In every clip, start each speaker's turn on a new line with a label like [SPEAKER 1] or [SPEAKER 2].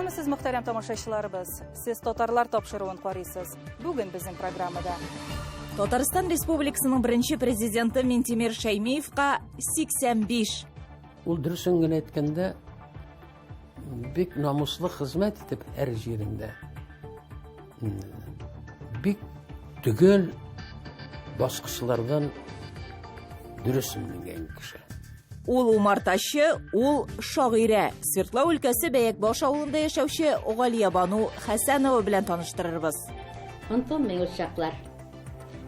[SPEAKER 1] Исәнмесез, мөхтәрәм тамашачыларыбыз. Сез татарлар тапшыруын карыйсыз. Бүген безнең программада.
[SPEAKER 2] Татарстан Республикасының беренче президенты Минтимер Шәймиевка 85.
[SPEAKER 3] Ул дөресен генә әйткәндә, бик намуслы хезмәт итеп һәр җирендә. Бик төгәл баскычлардан дөрес менгән кеше.
[SPEAKER 2] Ул умартачы, ул шагыйрә. Свердлау өлкәсе Бәекбаш авылында яшәүче Галиябану Хәсәнова белән таныштырырбыз.
[SPEAKER 4] Онытылмый ул чаклар.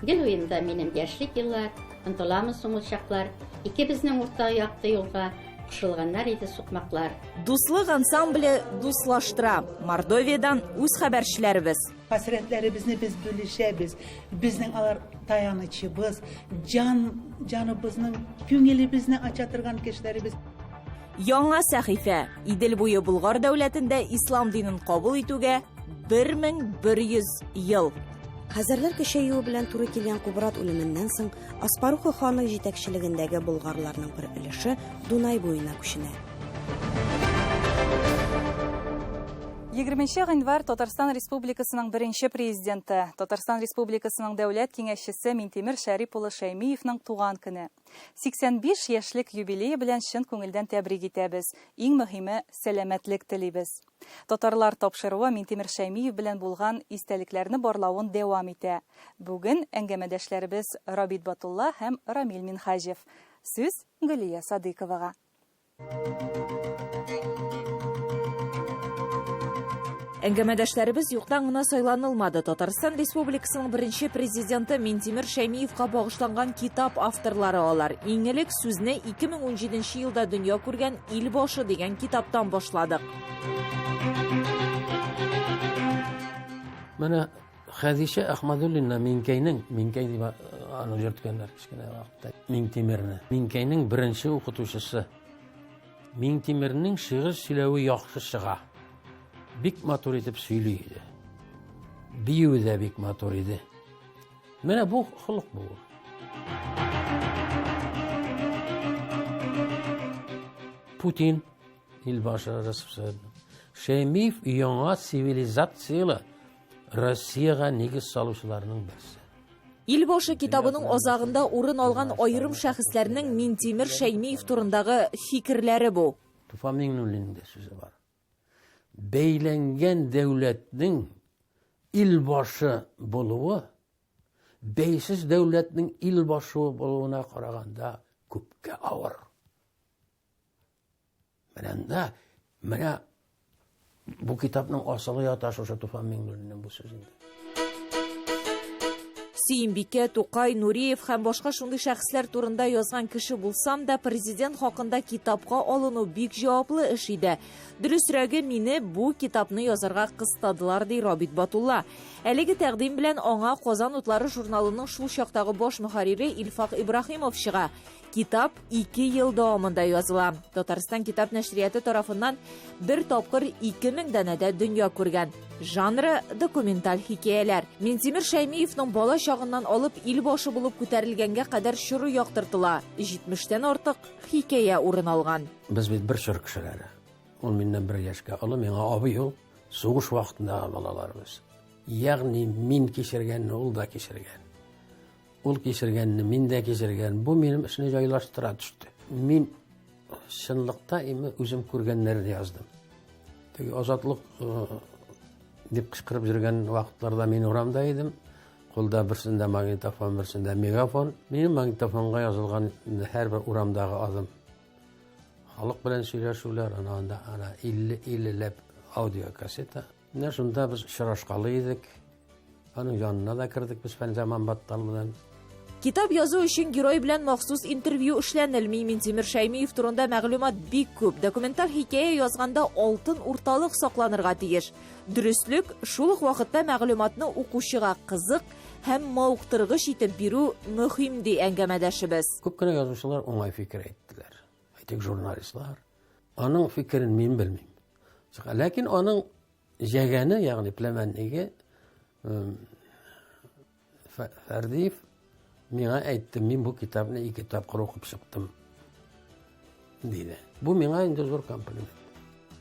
[SPEAKER 4] Гел уемда минем яшьлек еллар, онытыламы соң ул чаклар? Икебезнең урта якты юлга кушылганнар иде сукмаклар.
[SPEAKER 2] Дуслык ансамбле дуслаштыра. Мордовиядән үз хәбәрчеләребез.
[SPEAKER 5] Хәсрәтләребезне без бүлешәбез. Безнең алар таянычыбыз, җан, җаныбызның, күңелебезне ача торган кешеләребез.
[SPEAKER 2] Яңа сәхифә. Идел буе Болгар дәүләтендә ислам динен кабул итүгә 1100 ел.
[SPEAKER 6] Хәзәрләр көчәюе белән туры килгән Кубрат үлеменнән соң Аспаруха ханы җитәкчелегендәге болгарларның бер өлеше Дунай буена күченә.
[SPEAKER 1] 20 гыйнвар Татарстан Республикасының беренче президенты, Татарстан Республикасының дәүләт киңәшчесе Минтимер Шәрип улы Шәймиевның туган көне. 85 яшьлек юбилее белән чын күңелдән тәбрик итәбез. Иң мөһиме, сәламәтлек телибез. Татарлар тапшыруы Минтимер Шәймиев белән булган истәлекләрне барлавын дәвам итә. Бүген әңгәмәдәшләребез Рабит Батулла һәм Рамил Минһаҗев. Сүз Гөлия Садыйковага.
[SPEAKER 2] Әңгәмәдәшләребез юктан гына сайланылмады. Татарстан Республикасының беренче президенты Минтимер Шәймиевка багышланган китап авторлары алар. Иң элек сүзне 2017 елда дөнья күргән Ил башы дигән китаптан башладык.
[SPEAKER 3] Менә Хәдичә Әхмәдуллина Минкәйнең, Минкәй дип аны йөрткәннәр кечкенә вакытта, Миңтимерне. Минкәйнең беренче укытучысы. Миңтимернең шигырь сөйләве яхшы чыга. Бик матур итеп сөйли иде. Биюе дә бик матур иде. Менә бу холык бу. Путин илбашы РСФСР. Шәймиев яңа цивилизацияле Россиягә нигез салучыларның берсе.
[SPEAKER 2] Ил башы китабының азагында урын алган аерым шәхесләрнең Минтимер Шәймиев турындагы фикерләре бу.
[SPEAKER 3] Туфан Миңнуллинның да сүзе бар. Бәйләнгән дәүләтнең ил башы булуы бәйсез дәүләтнең ил башы булуына караганда күпкә авыр. Менә анда, менә бу китапның асылы ята шушы Туфан Миңнуллинның бу сүзендә.
[SPEAKER 2] Сөембикә, Тукай, Нуриев һәм башка шундый шәхесләр турында язган кеше булсам да, президент хакында китапка алыну бик җаваплы эш иде. Дөресрәге, мине бу китапны язарга кыстадылар, ди Рабит Батулла. Әлеге тәкъдим белән аңа Казан утлары журналының шул чактагы баш мөхәррире Илфак Ибраһимов чыга. Китап ике ел дәвамында языла. Татарстан китап нәшрияты тарафыннан бер тапкыр 2000 данәдә дөнья күргән. Жанры документаль хикәяләр. Минтимер Шәймиевның бала чагыннан алып ил башы булып күтәрелгәнгә кадәр чоры яктыртыла. 70тән артык хикәя урын алган.
[SPEAKER 3] Без бит бер чор кешеләре. Ул миннән бер яшькә олы, миңа абый ул. Сугыш вакытындагы балаларыбыз. Ягъни мин кичергәнне ул да кичергән. Ул кичергәнне мин дә кичергән. Бу минем эшне җайлаштыра төште. Мин чынлыкта име үзем күргәннәрне яздым. Теге азатлык э, дип кычкырып йөргән вакытларда мин урамда идем. Кулда берсендә магнитофон, берсендә мегафон. Минем магнитофонга язылган һәрбер урамдагы адым. Халык белән сөйләшүләр, ана анда ана 50 50ләп аудиокассета. Менә шунда без очрашкалый идек. Аның янына да кердек без Фәнзаман Баттал белән.
[SPEAKER 2] Китап язу өчен герой белән махсус интервью эшләнелми. Минтимер Шәймиев турында мәгълүмат бик күп. Документаль хикәя язганда алтын урталык сакланырга тиеш. Дөреслек, шул ук вакытта мәгълүматны укучыга кызык һәм мавыктыргыч итеп бирү мөһим, ди әңгәмәдәшебез.
[SPEAKER 3] Күп кенә язучылар уңай фикер әйттеләр. Әйтик, журналистлар. Аның фикерен мин белмим. Ләкин аның җәгәне, ягъни племянниге Фәрдиев миңа әйтте, мин бу китапны ике тапкыр укып чыктым, диде. Бу миңа инде зур комплимент.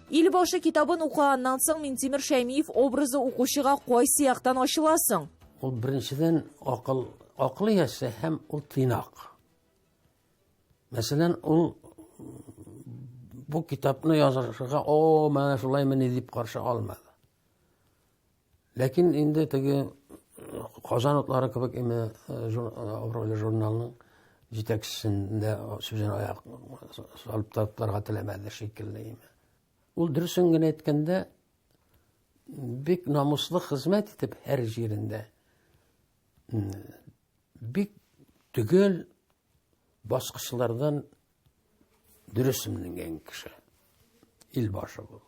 [SPEAKER 2] Ил башы китабын укыганнан соң Минтимер Шәймиев образы укучыга кайсы яктан ачыла соң?
[SPEAKER 3] Ул беренчедән акыл, акыл иясе һәм ул тыйнак. Мәсәлән, ул бу китапны язырга, о, менә шулаймыни дип каршы алмады. Ләкин инде теге Казан утлары кебек име абруйлы журналның җитәкчесендә сүзен аяк салып таптарга теләмәде шикелле име. Ул дөресен генә әйткәндә, бик намуслы хезмәт итеп һәр җирендә бик төгәл баскычлардан дөрес менгән кеше. Ил башы бул.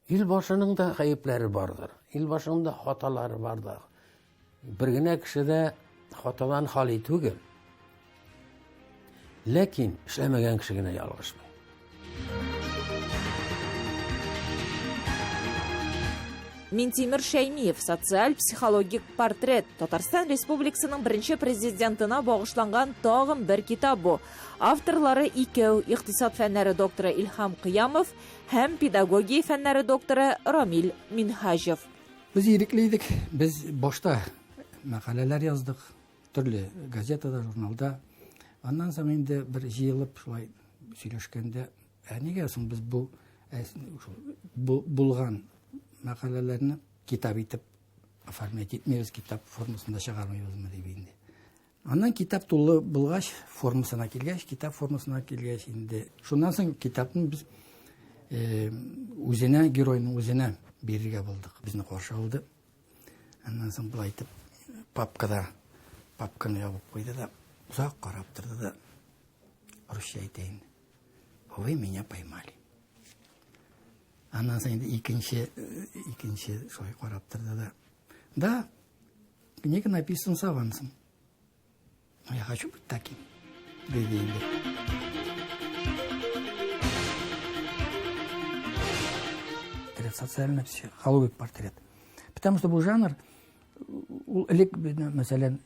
[SPEAKER 3] Илбашының да гаепләре бардыр, илбашының да хаталары бардыр. Бер генә кеше дә хатадан хали түгел. Ләкин эшләмәгән кеше генә ялгышмый.
[SPEAKER 2] Минтимер Шәймиев социаль-психологик портрет Татарстан Республикасының беренче президентына багышланган тагын бер китап бу. Авторлары икәү, икътисад фәннәре докторы Илһам Кыямов һәм педагогия фәннәре докторы Рамил Минһаҗев.
[SPEAKER 7] Без ирекле идек. Без башта мәкаләләр яздык, төрле газетада, журналда. Аннан соң инде бер җыелып шулай сөйләшкәндә, ә нигә соң без бу шул булган мәкаләләрне китап итеп оформлять итмибез, китап формасында чыгармыйбызмы дип инде. Аннан китап тулы булгач, формасына килгәч, китап формасына килгәч инде. Шуннан соң китапны без э, үзенә, геройның үзенә бирергә булдык. Безне каршы алды. Аннан соң былай итеп папкада папканы ябып куйды да, озак карап торды да, русча әйтә инде. Вы меня поймали. Аннан соң инде икенче, э, икенче шулай карап торды да. Да, Книга написана с авансом. Но я хочу быть таким, диде инде. Портрет, социально-психологик портрет. Потому что бу жанр, ул элек, мәсәлән,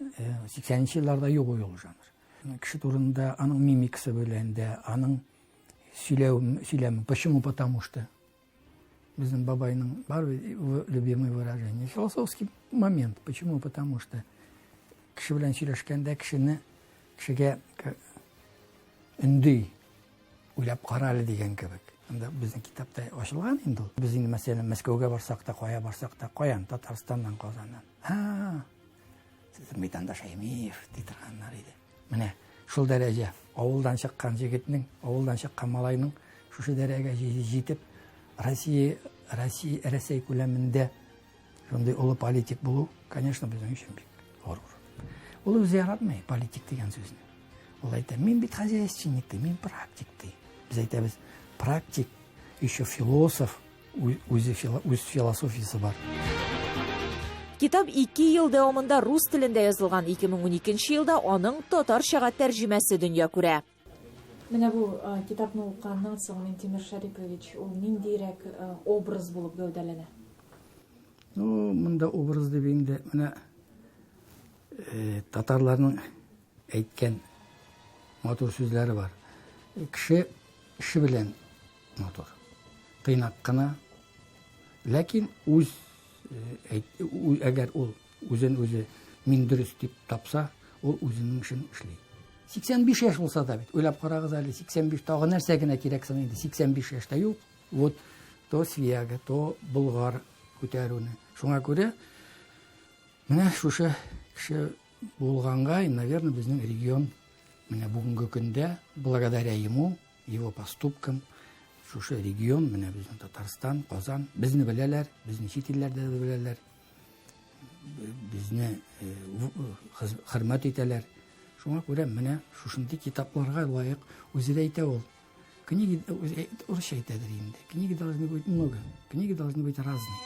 [SPEAKER 7] 80-нче елларда юк ул жанр. Кеше турында, аның мимикасы белән дә, аның сөйләү, сөйләме, почему, потому что. Безнең бабайның бар любимый выражение. Философский момент. Почему? Потому что кеше белән сөйләшкәндә кешене кешегә өнди, уйлап кара әле дигән кебек. Анда безнең китапта ачылган инде ул. Без инде мәсәлән Мәскәүгә барсак та, кая барсак та, каян? Татарстаннан, Казаннан. Ха, сезнең бит анда Шәймиев ди торганнар иде. Менә шул дәрәҗә авылдан чыккан җегетнең, авылдан чыккан малайның шушы дәрәҗәгә җитеп, Россия, Россия, Рәсәй күләмендә шундый олы политик булу, конечно, безнең өчен бик горур. Ул үзе яратмый политик дигән сүзне. Ул әйтә, мин бит хозяйственник ди, мин практик ди. Без әйтәбез, практик, еще философ, үзе үз философиясе бар.
[SPEAKER 2] Китап 2 ел дәвамында рус телендә язылган. 2012 елда аның татарчага тәрҗемәсе дөнья күрә. Менә бу китапны укыганнан соң Минтимер Шәрипович ул ниндирәк образ булып гәүдәләнә?
[SPEAKER 7] Ну, монда образ дип инде менә татарларның әйткән матур сүзләре бар. Кеше эше белән матур. Тыйнак кына. Ләкин үз э, әгәр ул үзен үзе мин дөрес дип тапса, ул үзенең эшен эшли. 85 яшь булса да бит, уйлап карагыз әле, 85 тагы нәрсә генә кирәк соң инде, 85 яшьтә юк. Вот то Свияга, то Болгар күтәрүне. Шуңа күрә менә шушы кеше булганга, наверное, безнең регион менә бүгенге көндә благодаря ему его поступкам шушы регион, менә безнең Татарстан, Казан, безне беләләр, безне чит илләрдә дә беләләр, безне э, э, хөрмәт итәләр. Шуңа күрә менә шушындый китапларга лаек үзе дә әйтә ул. Книги, урысча әйтәдер инде. Книги должны быть много, книги должны быть разные.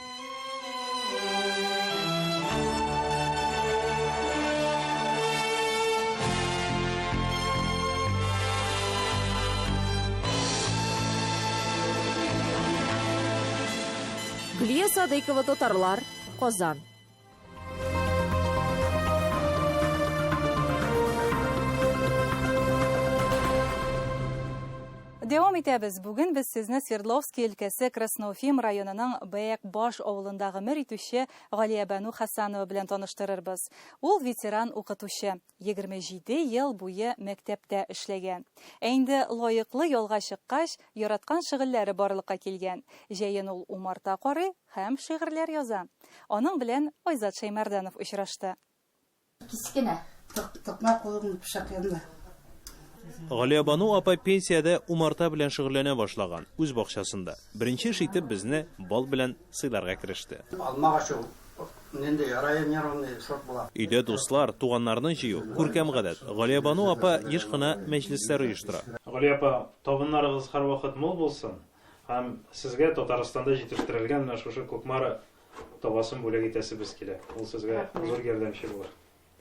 [SPEAKER 2] Гөлия Садыйкова, Татарлар, Казан.
[SPEAKER 1] Дәвам итәбез. Бүген без сезне Свердловский өлкәсе Красноуфим районының Бәякбаш авылында гомер итүче Галиябану Хасанова белән таныштырырбыз. Ул ветеран укытучы, 27 ел буе мәктәптә эшләгән. Ә инде лаеклы ялга чыккач, яраткан шөгыльләре барлыкка килгән. Җәен ул умарта карый һәм шигырьләр яза. Аның белән Айзат Шәймәрданов очрашты.
[SPEAKER 5] Кискенә. Тыкма кулыңны пычак янына.
[SPEAKER 8] Галиябану апа пенсиядә умарта белән шөгыльләнә башлаган, үз бакчасында. Беренче эш итеп безне бал белән сыйларга кереште.
[SPEAKER 9] Алма агачы ул нинди районированный сорт була.
[SPEAKER 8] Өйдә дуслар, туганнарны җыю, күркәм гадәт. Галиябану апа еш кына мәҗлесләр оештыра.
[SPEAKER 10] Галия апа, табыннарыгыз һәрвакыт мул булсын һәм сезгә Татарстанда җитештерелгән менә шушы Кукмара Табасын бүләк итәсебез килә. Ул сезгә зур ярдәмче булыр.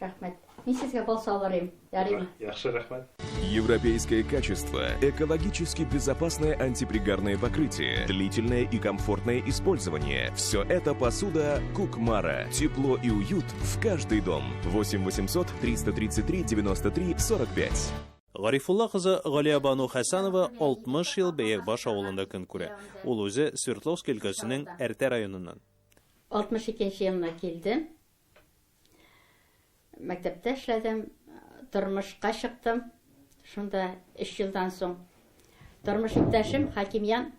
[SPEAKER 4] Рәхмәт. Мин сезгә бал салырыйм. Ярыймы?
[SPEAKER 10] Яхшы, рәхмәт.
[SPEAKER 11] Европейское качество, экологически безопасное антипригарное покрытие, длительное и комфортное использование. Все это посуда Кукмара. Тепло и уют в каждый дом. 8 800 333 93 45.
[SPEAKER 8] Гарифулла кызы Галиябану Хәсәнова 60 ел Бәекбаш авылында көн күрә. Ул үзе Свердловск өлкәсенең Әртә районыннан.
[SPEAKER 4] 62 нче елны килдем. Мәктәптә эшләдем, тормышка чыктым. Шунда өч елдан соң тормыш иптәшем Хакимьян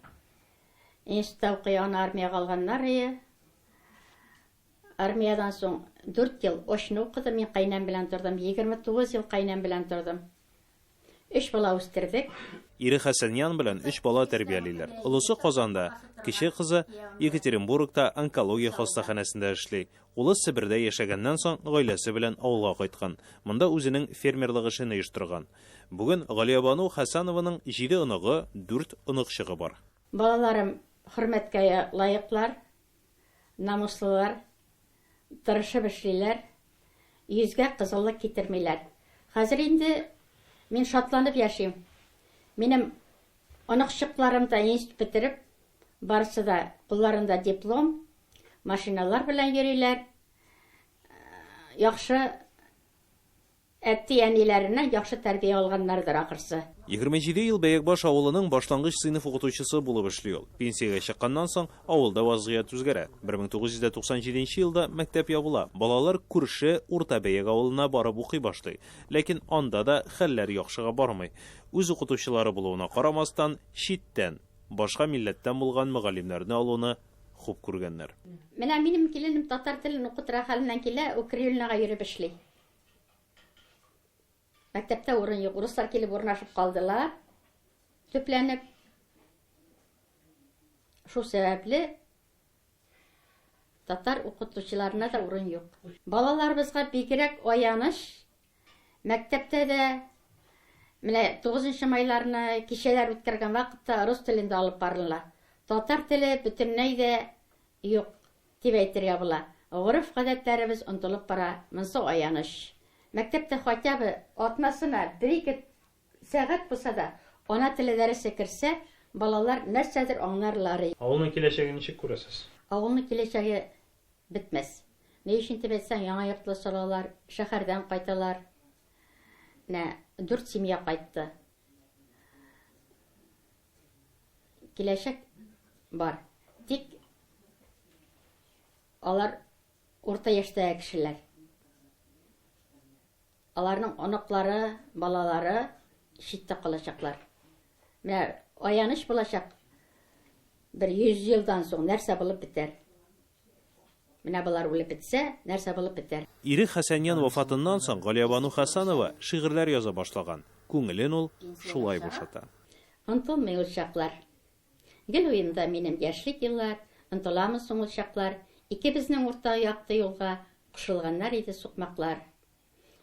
[SPEAKER 4] институтта укый, аны армиягә алганнар ие. Армиядән соң дүрт ел очно укыдым, мин кайнәм белән тордым, 29 ел кайнәм белән тордым. Өч бала үстердек.
[SPEAKER 8] Ире Хәсәньян белән өч бала тәрбиялиләр. Олысы Казанда, кече кызы Екатеринбургта онкология хастаханәсендә эшли. Улы Себердә яшәгәннән соң гаиләсе белән авылга кайткан. Монда үзенең фермерлык эшен оештырган. Бүген Галиябану Хәсәнованың җиде оныгы, дүрт оныкчыгы бар.
[SPEAKER 4] Балаларым хөрмәткә лаеклар. Намуслылар, тырышып эшлиләр, йөзгә кызыллык китермиләр. Хәзер инде мин шатланып яшим. Минем оныкчыкларым да институт бетереп, барысы да кулларында диплом, машиналар белән йөриләр. Яхшы Әти-әниләреннән яхшы тәрбия алганнардыр, ахрысы.
[SPEAKER 8] 27 ел Бәекбаш авылының башлангыч сыйныф укытучысы булып эшли ул. Пенсиягә чыкканнан соң, авылда вазгыять үзгәрә. 1997 елда мәктәп ябыла, балалар күрше Урта Бәек авылына барып укый башлый. Ләкин анда да хәлләр яхшыга бармый. Үз укытучылары булуына карамастан, читтән, башка милләттән булган мөгаллимнәрне алуны хуп күргәннәр.
[SPEAKER 4] Менә минем киленем татар телен укытырга хәленнән килә, ул Криюльнага йөреп эшли. Мәктәптә урын юк. Урыслар килеп урнашып калдылар. Төпләнеп. Шул сәбәпле татар укытучыларына да урын юк. Балаларыбызга бигрәк аяныч. Мәктәптә дә менә 9 майларны кичәләр үткәргән вакытта рус телендә алып барыла. Татар теле бөтенләй дә юк. Дип әйтергә була. Гореф-гадәтләребез онытылып бара, монсы аяныч. Мәктәптә хотя бы атнасына бер-ике сәгать булса да ана теле дәресе керсә, балалар нәрсәдер аңларлар.
[SPEAKER 10] Авылның киләчәген ничек күрәсез?
[SPEAKER 4] Авылның киләчәге бетмәс. Ни өчен дип әйтсәң, яңа йортлар салалар, шәһәрдән кайталар. Менә дүрт семья кайтты. Киләчәк бар. Тик алар урта яшьтәге кешеләр. Аларның оныклары, балалары читтә калачаклар. Менә аяныч булачак. Бер 100 елдан соң нәрсә булып бетәр? Менә болар үлеп бетсә, нәрсә булып бетәр?
[SPEAKER 8] Ире Хәсәньян вафатыннан соң Галиябану Хәсәнова шигырьләр яза башлаган. Күңелен ул шулай бушата.
[SPEAKER 4] Онытылмый ул чаклар. Гел уемда минем яшьлек еллар, Онтыламы соң ул чаклар? Икебезнең урта якты юлга Кушылганнар иде сукмаклар.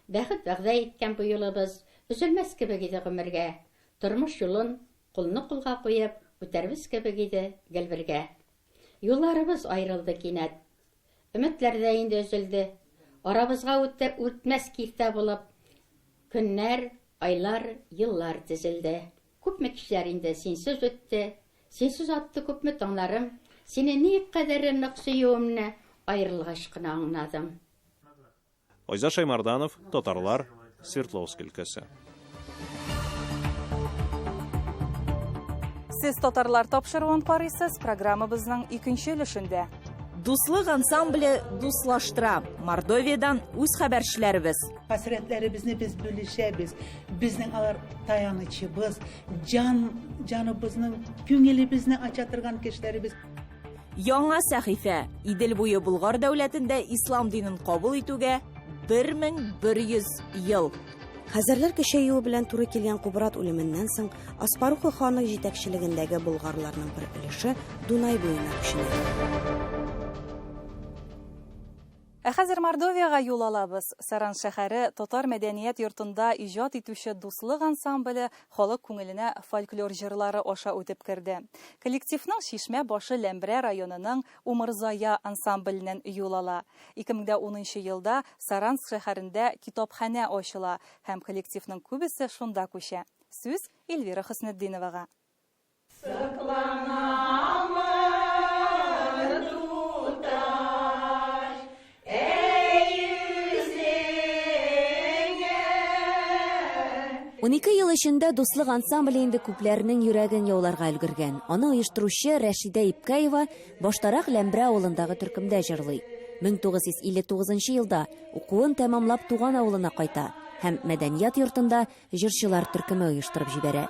[SPEAKER 4] Бәхет вәгъдә иткән бу юлыбыз Өзелмәс кебек иде гомергә. Тормыш юлын кулны кулга куеп Үтәрбез кебек иде гел бергә. Юлларыбыз аерылды кинәт. Өметләр дә инде өзелде. Арабызга үтте үтмәс киртә булып, Көннәр, айлар, еллар тезелде. Күпме кичләр инде синсез үтте, Синсез атты күпме таңнарым. Сине никадәре нык сөюемне Аерылгач кына аңладым.
[SPEAKER 8] Айзат Шаймарданов, Татарлар, Свердловск өлкәсе.
[SPEAKER 1] Сез татарлар тапшыруын карыйсыз, программабызның икенче өлешендә.
[SPEAKER 2] Дуслык ансамбле дуслаштыра. Мордовиядән үз хәбәрчеләребез.
[SPEAKER 12] Хәсрәтләребезне без бүлешәбез. Безнең алар таянычыбыз, җан, җаныбызның, күңелебезне ача торган кешеләребез.
[SPEAKER 2] Яңа сәхифә. Идел буе Болгар дәүләтендә ислам динен кабул итүгә 1100 ел.
[SPEAKER 6] Хәзәрләр көчәюе белән туры килгән Кубрат үлеменнән соң Аспаруха ханы җитәкчелегендәге болгарларның бер өлеше Дунай буена күченә.
[SPEAKER 1] Ә хәзер Мордовиягә юл алабыз. Саран шәһәре татар мәдәният йортында иҗат итүче Дуслык ансамбле халык күңеленә фольклор җырлары аша үтеп керде. Коллективның чишмә башы Ләмбрә районының Умырзая ансамбленнән юл ала. 2010 елда Саранск шәһәрендә китапханә ачыла һәм коллективның күбесе шунда күчә. Сүз Эльвира Хөснетдиновага.
[SPEAKER 13] Сокланамын, туташ, әй үзеңә.
[SPEAKER 14] 12 ел эчендә Дуслык ансамбле инде күпләрнең йөрәген яуларга өлгергән. Аны оештыручы Рәшидә Ипкәева баштарак Ләмбрә авылындагы төркемдә җырлый. 1959 елда укуын тәмамлап туган авылына кайта һәм мәдәният йортында җырчылар төркеме оештырып җибәрә.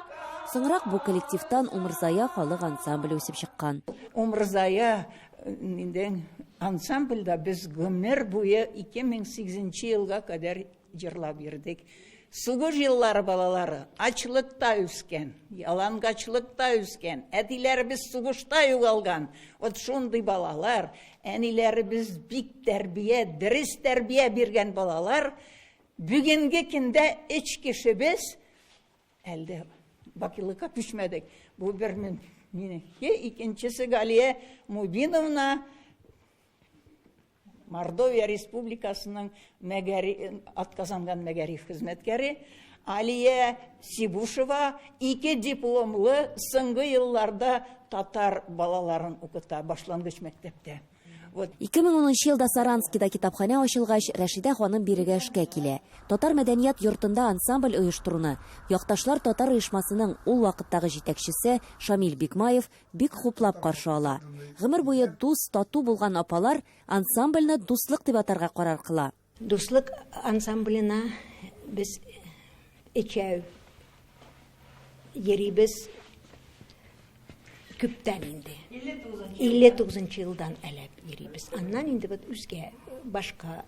[SPEAKER 14] Соңрак бу коллективтан Умырзая халык ансамбле үсеп чыккан.
[SPEAKER 15] Умырзая инде ансамбльдә без гомер буе 2008 елга кадәр җырлап йөрдек. Сугыш еллары балалары ачлыкта үскән, ялангачлыкта үскән, әтиләребез сугышта югалган. Вот шундый балалар, әниләребез бик тәрбия, дөрес тәрбия биргән балалар. Бүгенге көндә өч кешебез әлдә бакыйлыкка күчмәдек. Бу бер минеке, икенчесе Галия Мубиновна, Мордовия Республикасының атказанган мәгариф хезмәткәре, Алия Сибушева ике дипломлы, соңгы елларда татар балаларын укыта башлангыч мәктәптә. Вот.
[SPEAKER 14] 2010 елда Саранскида китапханә ачылгач, Рәшидә ханым бирегә эшкә килә. Татар мәдәният йортында ансамбль оештыруны Якташлар татар оешмасының ул вакыттагы җитәкчесе Шамил Бикмаев бик хуплап каршы ала. Гомер буе дус, тату булган апалар ансамбльне Дуслык дип атарга карар кыла.
[SPEAKER 16] Дуслык ансамбленә без өчәү йөрибез күптән инде. 59 елдан әләп йөрибез. Аннан инде бит үзгә башка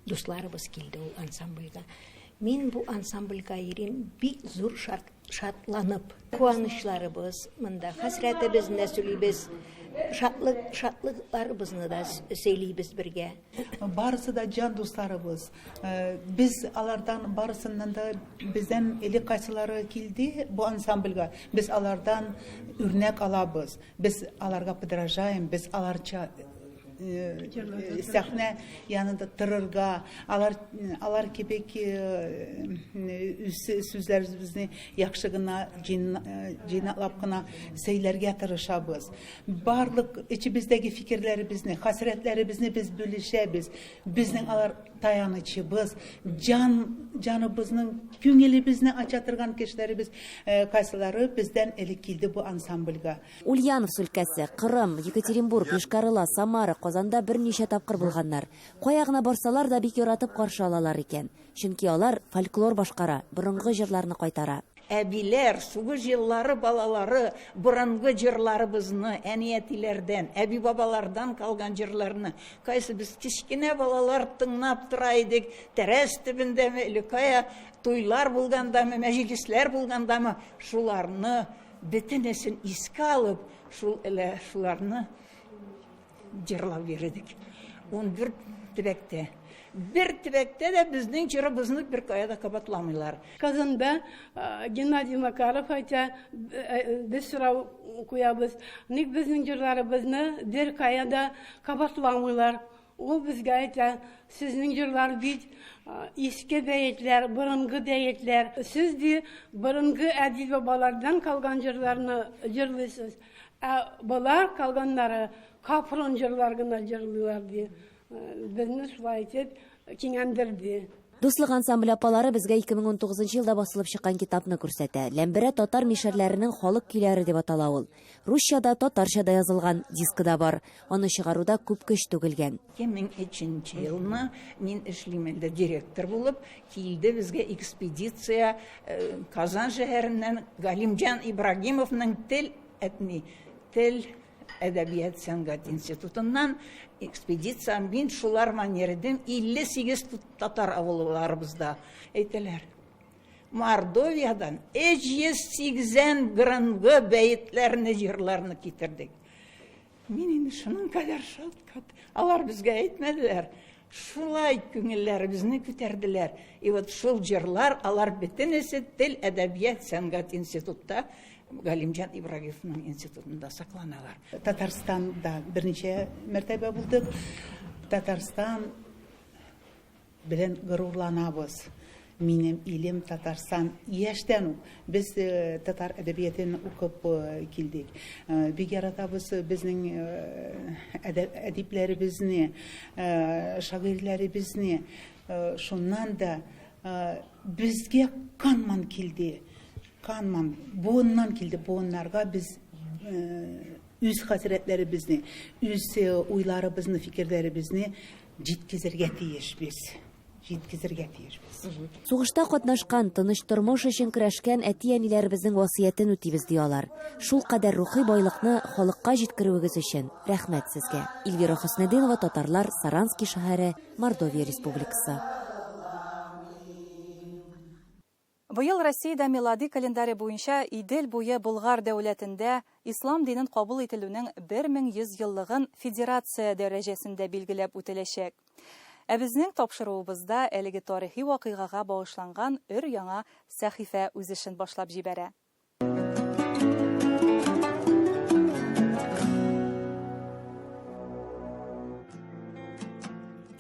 [SPEAKER 16] дусларыбыз килде ул ансамбльгә. Мин бу ансамбльгә йөрим бик зур шатланып. Куанычларыбыз монда, хәсрәтебезне дә сөйлибез, шатлык, шатлыкларыбызны да сөйлибез бергә.
[SPEAKER 12] Барысы да җан дусларыбыз. Без алардан барысыннан да бездән элек кайсылары килде бу ансамбльгә, без алардан үрнәк алабыз. Без аларга подражаем, без аларча сәхнә янында торырга, алар алар кебек үз сүзләребезне яхшы гына җыйнаклап кына сөйләргә тырышабыз. Барлык эчебездәге фикерләребезне, хәсрәтләребезне без бүлешәбез. Безнең алар таянычыбыз, җан, җаныбызның, күңелебезне ача торган кешеләребез, кайсылары бездән элек килде бу ансамбльгә.
[SPEAKER 14] Ульяновск өлкәсе, Кырым, Екатеринбург, Йошкар-Ола, Самара, Казанда берничә тапкыр булганнар. Кая гына барсалар да бик яратып каршы алалар икән. Чөнки алар фольклор башкара, борынгы җырларны кайтара.
[SPEAKER 15] Әбиләр, сугыш еллары балалары борынгы җырларыбызны, әни-әтиләрдән, әби-бабалардан калган җырларны, кайсы без кечкенә балалар тыңлап тора идек, тәрәз төбендәме, или кая туйлар булгандамы, мәҗлесләр булгандамы, шуларны бөтенесен искә алып, шул әле шуларны җырлап йөрдек. 14 төбәктә. Бер төбәктә дә безнең җырыбызны бер кая да кабатламыйлар.
[SPEAKER 17] Казанда Геннадий Макаров әйтә, без сорау куябыз, ник безнең җырларыбызны бер кая да кабатламыйлар? Ул безгә әйтә, сезнең җырлар бит иске бәетләр, борынгы бәетләр. Сез ди борынгы әби-бабалардан калган җырларны җырлыйсыз. Ә болар калганнары капрон җырлар гына җырлыйлар ди. Безне шулай итеп киңәндерде.
[SPEAKER 14] Дуслык ансамбле апалары безгә 2019 елда басылып чыккан китапны күрсәтә. Ләмберә татар мишәрләренең халык көйләре дип атала ул. Русча да, татарча да язылган, дискы да бар. Аны чыгаруда күп көч түгелгән.
[SPEAKER 15] 2003 елны мин эшлим инде директор булып, килде безгә экспедиция Казан шәһәреннән Галимҗан Ибрагимовның тел әтни, тел әдәбият сәнгать институтыннан экспедиция мин шулар йөрдем 58 татар авылларыбызда әйтәләр. Мордовиядан 380 грангы бәетләрне, җырларны китердек. Мин инде шуның кадәр шат, алар безгә әйтмәделәр. Шулай күңелләребезне күтәрделәр. И вот шул җырлар, алар бөтенесе тел, әдәбият, сәнгать институтта, Галимҗан Ибрагимовның институтында сакланалар.
[SPEAKER 12] Татарстанда берничә мәртәбә булдык. Татарстан белән горурланабыз. Минем илем Татарстан. Яшьтән үк без татар әдәбиятын укып килдек. Бик яратабыз безнең әдипләребезне, шагыйрьләребезне. Шуннан да безгә канман килде. Канман, буыннан килде. Буыннарга без үз хәсрәтләребезне, үз уйларыбызны, фикерләребезне җиткезергә тиешбез. Җиткезергә тиешбез.
[SPEAKER 14] Сугышта катнашкан, тыныч тормыш өчен көрәшкән әти-әниләребезнең васыятен үтибез, ди алар. Шул кадәр рухи байлыкны халыкка җиткерүегез өчен рәхмәт сезгә. Эльвира Хөснетдинова, Татарлар, Саранский шәһәре, Мордовия Республикасы.
[SPEAKER 1] Быел Россиядә милади календаре буенча Идел буе Болгар дәүләтендә ислам динен кабул ителүнең 1100 еллыгын федерация дәрәҗәсендә билгеләп үтеләчәк. Ә безнең тапшыруыбызда әлеге тарихи вакыйгага багышланган өр-яңа сәхифә үз эшен башлап җибәрә.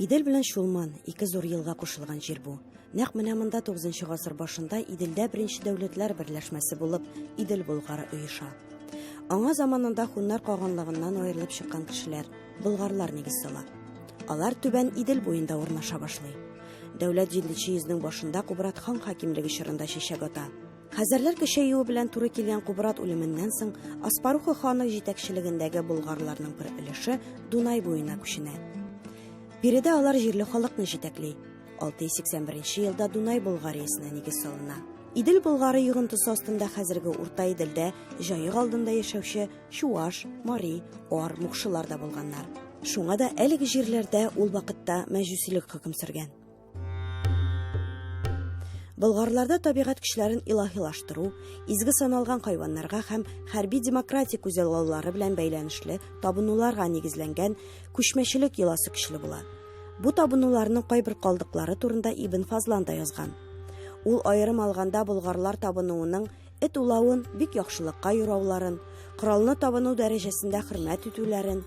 [SPEAKER 6] Идел белән Чулман, ике зур елга кушылган җир бу. Нәкъ менә монда 9 гасыр башында Иделдә беренче дәүләтләр берләшмәсе булып Идел Болгары оеша. Аңа заманында хуннар каганлыгыннан аерылып чыккан кешеләр, болгарлар нигез сала. Алар түбән Идел буенда урнаша башлый. Дәүләт 7 йөзнең башында Кубрат хан хакимлеге чорында чәчәк ата. Хәзәрләр көчәюе белән туры килгән Кубрат үлеменнән соң Аспаруха ханы җитәкчелегендәге болгарларның бер өлеше Дунай буена күченә. Биредә алар җирле халыкны җитәкли. 681 елда Дунай Болгариясенә нигез салына. Идел Болгары йогынтысы астында хәзерге Урта Иделдә Җаек алдында яшәүче чуаш, мари, ар, мукшылар да булганнар. Шуңа да әлеге җирләрдә ул вакытта мәҗүсилек хөкем сөргән. Болгарларда табигать көчләрен илаһилаштыру, изге саналган хайваннарга һәм хәрби демократик күзаллаулары белән бәйләнешле табынуларга нигезләнгән күчмәчелек йоласы көчле була. Бу табынуларның кайбер калдыклары турында Ибн Фазлан да язган. Ул аерым алганда болгарлар табынуының эт улавын бик яхшылыкка юрауларын, коралны табыну дәрәҗәсендә хөрмәт итүләрен,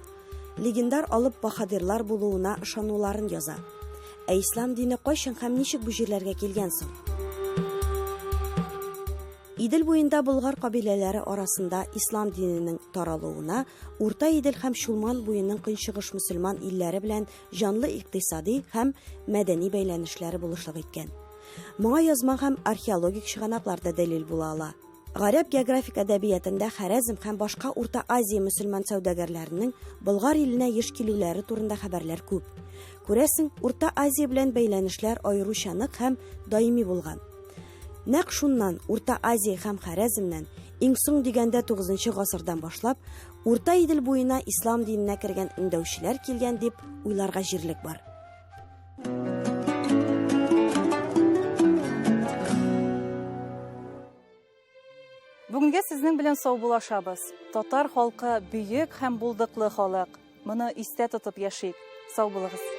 [SPEAKER 6] легендар алып баһадирлар булуына ышануларын яза. Ә ислам дине кайчан һәм ничек бу җирләргә килгән соң? Идел буенда болгар кабиләләре арасында ислам диненең таралуына Урта Идел һәм Чулман буеның көнчыгыш мөселман илләре белән җанлы икътисади һәм мәдәни бәйләнешләре булышлык иткән. Моңа язма һәм археологик чыганаклар да дәлил була ала. Гарәп географик әдәбиятында Хәрәзм һәм башка Урта Азия мөселман сәүдәгәрләренең Болгар иленә еш килүләре турында хәбәрләр күп. Күрәсең, Урта Азия белән бәйләнешләр аеруча нык һәм даими булган. Нәкъ шуннан, Урта Азия һәм Хәрәзмнән, иң соң дигәндә 9 гасырдан башлап, Урта Идел буена ислам диненә кергән өндәүчеләр килгән дип уйларга җирлек бар.
[SPEAKER 1] Бүгенгә сезнең белән саубуллашабыз. Татар халкы бөек һәм булдыклы халык. Моны истә тотып яшик. Сау булыгыз.